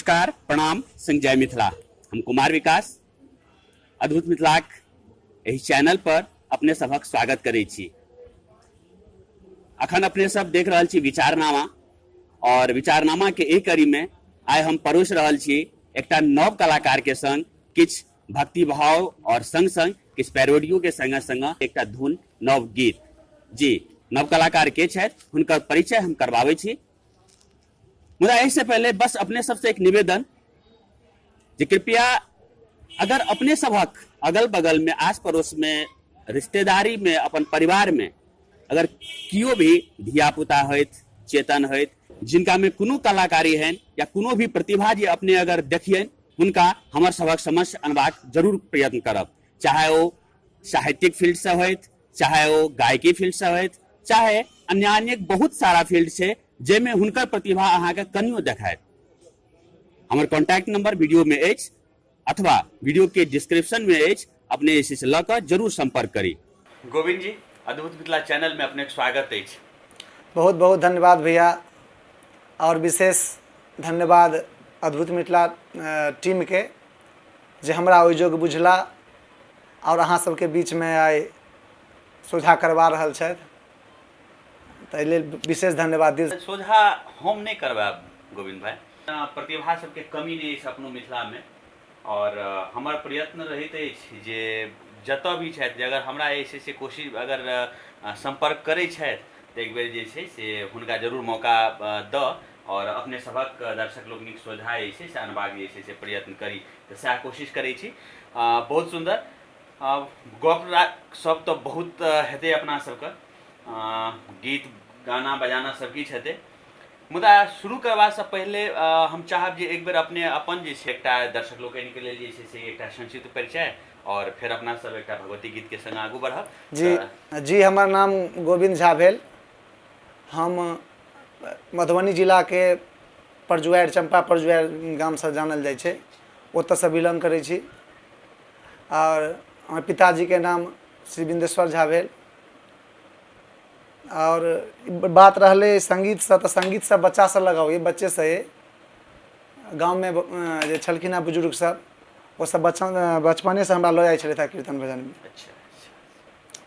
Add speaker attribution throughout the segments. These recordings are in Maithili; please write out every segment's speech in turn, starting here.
Speaker 1: नमस्कार, प्रणाम संग जय मिथिला। हम कुमार विकास अद्भुत मिथिलाक एहि चैनल पर अपने सभक स्वागत करै छी। अखन अपने सब देख रहल छी विचारनामा, और विचारनामा के एहि कड़ी में आइ हम परोसि रहल छी एकटा नव कलाकार के संग किछु भक्ति भाव और संग संग किछु पैरोडियो के संग संग एकटा धुन नव गीत। जी, नव कलाकार के छथि हुनकर परिचय हम करबाबै छी, मुदा एहिसँ पहिले बस अपने सबसँ एक निवेदन जे कृपया अगर अपने सभक अगल बगल में, आस पड़ोस में, रिश्तेदारी में, अपन परिवार में अगर कियो भी धिया पुता होइत, चेतन होइत, जिनका में कोनो कलाकारी हैन या कोनो भी प्रतिभा जे अपने अगर देखियन, हुनका हमर सभक समक्ष अनबाक जरूर प्रयत्न करब। चाहे ओ साहित्यिक फील्ड से होइत, चाहे ओ गायकी फील्ड से होइत, चाहे अन्य अन्य बहुत सारा फील्ड छै जाहिमे हुनकर प्रतिभा अहाँके कनियो देखायत। हमर कॉन्टैक्ट नंबर वीडियो में अछि अथवा वीडियो के डिस्क्रिप्शन में अछि, अपने जे छै से लऽ कऽ जरूर संपर्क करी। गोविंद जी, अद्भुत मिथिला चैनल में अपने स्वागत अछि।
Speaker 2: बहुत बहुत धन्यवाद भैया, और विशेष धन्यवाद अद्भुत मिथिला टीम के जे हमरा ओहि जोग बुझला और अहाँ सबके बीच में आइ सोझा करवा रहल छथि, ताहि लेल विशेष धन्यवाद दिल।
Speaker 1: सोझा हम नहि करवायब गोविंद भाई, प्रतिभा सबके कमी नहि अछि अपनो मिथिलामे, और हमर प्रयत्न रहैत अछि जे जतऽ भी छथि, जे अगर हमरा जे छै से कोशिश अगर सम्पर्क करै छथि तऽ एक बेर जे छै से हुनका जरूर मौका दऽ और अपने सभक दर्शक लोकनिक सोझा जे छै से अनबाक जे छै से प्रयत्न करी, तऽ सएह कोशिश करै छी। बहुत सुन्दर गप सब तऽ बहुत हेतै अपना सबके, गीत गाना बजाना सब किछु हेतै, मुदा शुरू करबासँ पहिले हम चाहब जे एक बेर अपने अपन जे छै एकटा दर्शक लोकनिके लेल जे छै से एकटा संक्षिप्त परिचय और फेर अपना सब एकटा भगवती गीत के संग आगू बढ़ब।
Speaker 2: जी जी, हमर नाम गोविंद झा भेल, हम मधुबनी जिलाके परजुआरि, चम्पा परजुआरि गामसँ जानल जाइ छै, ओतऽसँ बिलोंग करै छी। और हमर पिताजीके नाम श्री बिन्देश्वर झा भेल। और बात रहलै सङ्गीतसँ, तऽ सङ्गीतसँ बच्चासँ लगाव अइ, बच्चेसँ अइ। गाममे जे छलखिन हेँ बुजुर्ग सब, ओसब बचपनेसँ हमरा लऽ जाइ छलथि हेँ कीर्तन भजनमे।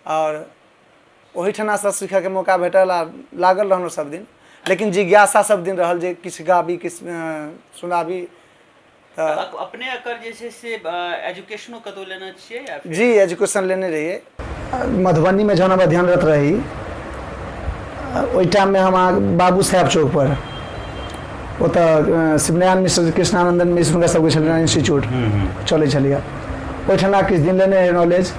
Speaker 2: और ओहिठिनासँ सीखऽके मौका भेटल आ लागल रहलहुँ सब दिन, लेकिन जिज्ञासा सब दिन रहल जे किछु गाबी, किछु सुनाबी।
Speaker 1: तऽ अपने एकर जे छै से एजुकेशनो कतहु लेने छियै या
Speaker 2: जी, एजुकेशन लेने रहियै मधुबनीमे जहन हम अध्ययनरत रही ओहि टाइममे हम अहाँ बाबू साहेब चौकपर ओतऽ शिवनारायण मिश्र, कृष्णानंदन मिश्र, हुनका सबके छलनि इंस्टीट्यूट चलै छलैए, ओहिठिना किछु दिन लेने रही नॉलेज।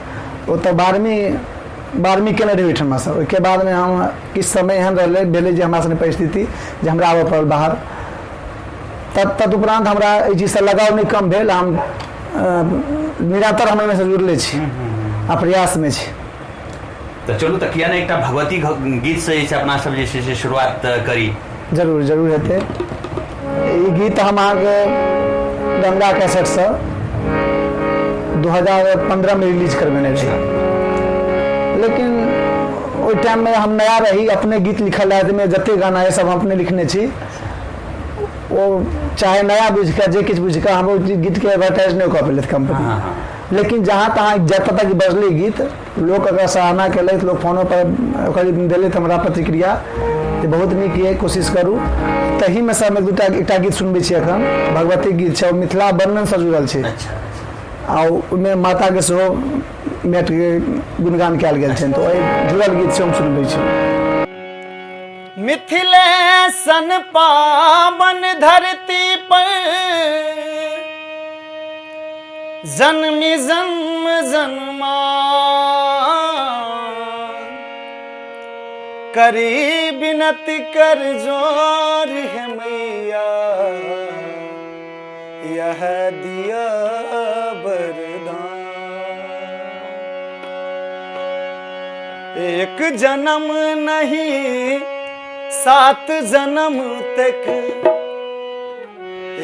Speaker 2: ओतऽ बारहवीं केने रही ओहिठिनासँ। ओहिके बादमे हम किछु समय एहन रहलै भेलै जे हमरा सने परिस्थिति जे हमरा आबऽ पड़ल बाहर। तदुपरान्त हमरा एहि चीजसँ लगाव नहि कम भेल, हम निरंतर हम एहिमे जुड़ले छी आ प्रयासमे छी।
Speaker 1: तऽ चलू, तऽ किया नहि एकटा भगवती गीतसँ जे छै अपना सब जे छै से शुरुआत करी।
Speaker 2: जरूर जरूर हेतै। ई गीत हम अहाँके गंगा कैसेटसँ 2015मे रिलीज करबेने रही, लेकिन ओहि टाइममे हम नया रही, अपने गीत लिखल रहै, ताहिमे जतेक गाना यऽ सब हम अपने लिखने छी। ओ चाहे नया बुझि कऽ जे किछु बुझि कऽ हम ओहि गीतके एडवर्टाइज नहि कऽ पेलथि कम्पनी, लेकिन जहाँ तहाँ जतऽ तक बजलै गीत, लोक ओकरा सराहना केलथि, लोक फोनो पर ओकर देलथि हमरा प्रतिक्रिया जे बहुत नीक यऽ, कोशिश करू। तहीमे से हम एक दूटा एकटा गीत सुनबै छी एखन, भगवती गीत छै, ओ मिथिला वर्णनसँ जुड़ल छै आ ओहिमे माताके सेहो मैटके गुणगान कयल गेल छनि, तऽ ओहि जुड़ल गीत से हम सुनबै छी। मिथिले सन पावन धरती पर जन्मी जन्म जन्मा करी बिनती कर जोर है मैया, यह दिया वरदान। एक जन्म नहीं सात जन्म तक,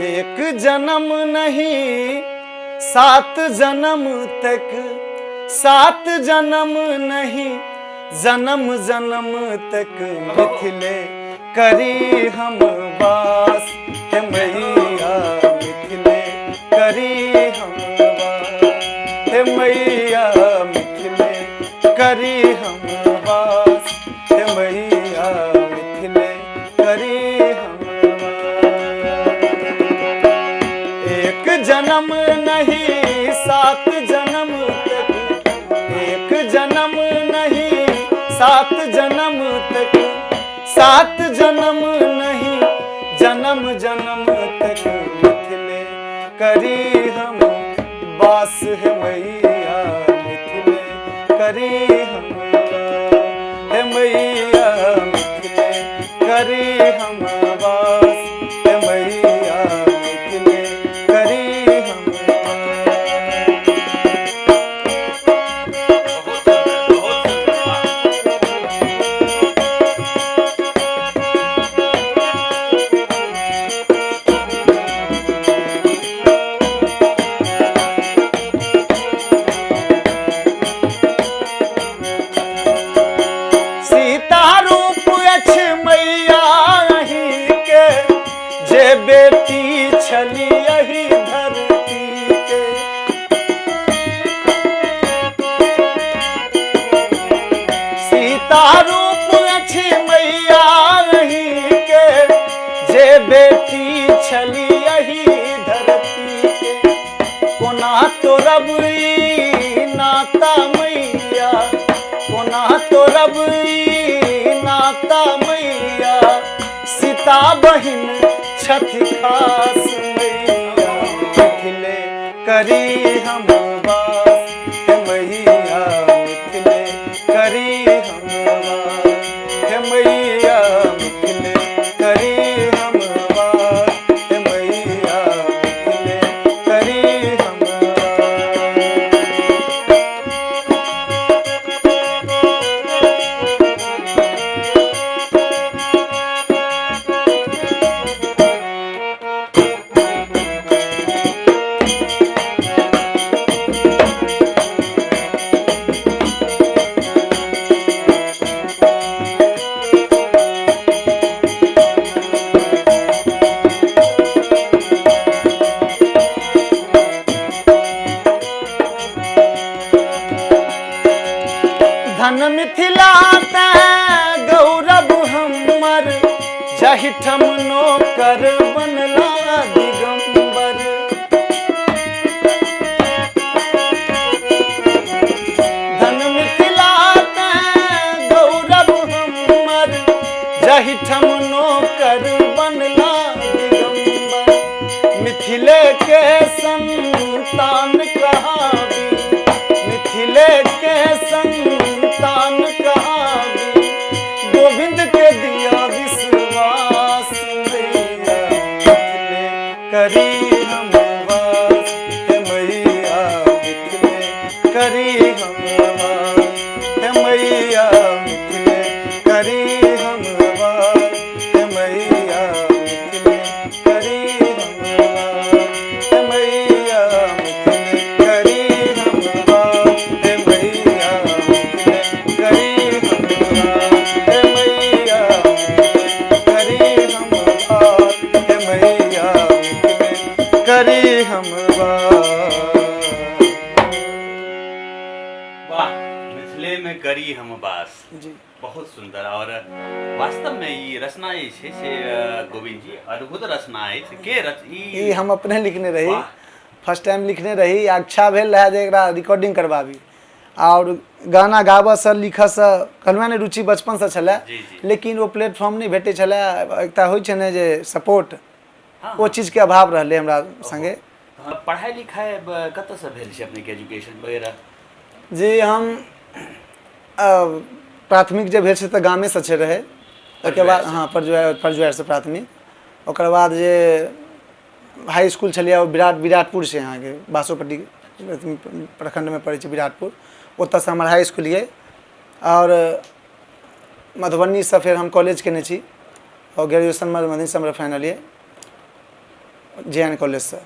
Speaker 2: एक जन्म नहीं सात जन्म तक, सात जन्म नहीं जन्म जन्म तक मिथिले करी हम वास हे मैया, जन्म नहीं सात जन्म तक, एक जन्म नहीं सात जन्म तक, सात जन्म नहीं जन्म जन्म तक मिथिले करी हम बास हे मैया, मिथिले करी हम हे मैया, मिथिले करी हम वास हे मैया, मिथिले करी हम वास।
Speaker 1: बहुत सुंदर, बहुत सुंदर, वाह।
Speaker 2: सीता रूप अछि मैया अहीं के, जे बेटी छली अही धरती के। सीता रूप अछि मैया अहीं के, जे बेटी छली अही धरती के। कोना तोड़ब ई नाता मैया, कोना तोड़ब ई नाता मैया, सीता बहिन छथि खास मैया, मिथिले करी हम वास हे मैया, मिथिले करी हम वास हे मैया, मिथिले करी हम वास हे मैया, मिथिले करी हम वास। धन मिथिला तें गौरव हमर, जाहिठम नौकर बनला दिगंबर। धन मिथिला तें गौरव हमर, जाहिठम नौकर बनला दिगंबर। मिथिले के संतान कहाबी, मिथिले के संतान कहाबी, गोविंद के दिया विश्वास मैया, मिथिले करी हम वास हे मैया, मिथिले करी हम वास हे मैया, मिथिले करी हम वास हे मैया, मिथिले करी हम वास हे मैया, मिथिले करी हम वास हे मैया, मिथिले करी हम वास हे मैया, मिथिले करी हम वास हे मैया, मिथिले करी हम वास।
Speaker 1: वाह, मिथिले में करी हम वास,
Speaker 2: जी
Speaker 1: बहुत सुंदर। और वास्तव में ई रचना जे छै से गोविंद जी अद्भुत रचना अछि। के रच
Speaker 2: ई
Speaker 1: ई?
Speaker 2: हम अपने लिखने रही,
Speaker 1: वाह।
Speaker 2: फर्स्ट टाइम लिखने रही। अच्छा भेल रहै जे एकरा रिकॉर्डिंग करबाबी और गाना गाबऽसँ लिखऽसँ कहलहुँ ने रुचि बचपनसँ छलै,
Speaker 1: जी, जी।
Speaker 2: लेकिन ओ प्लेटफॉर्म नहि भेटै छलै। एकटा होइ छै ने जे सपोर्ट,
Speaker 1: हँ,
Speaker 2: ओ चीजके अभाव रहलै हमरा संगे।
Speaker 1: पढ़ाइ लिखाइ कतऽसँ भेल छै अपनेके एजुकेशन वगैरह?
Speaker 2: जी हम प्राथमिक जे भेल छै तऽ गामेसँ छै रहै, ओहिके बाद हँ परजुआरसँ प्राथमिक, ओकर बाद जे हाई इसकुल छलैए ओ विराटपुर छै अहाँके, बासोपट्टी प्रखण्डमे पड़ै छै विराटपुर, ओतऽसँ हमर हाई इसकुल यऽ। आओर मधुबनीसँ फेर हम कॉलेज केने छी और ग्रेजुएशन मधुबनीसँ हमर फाइनल यऽ, जे एन कॉलेजसँ।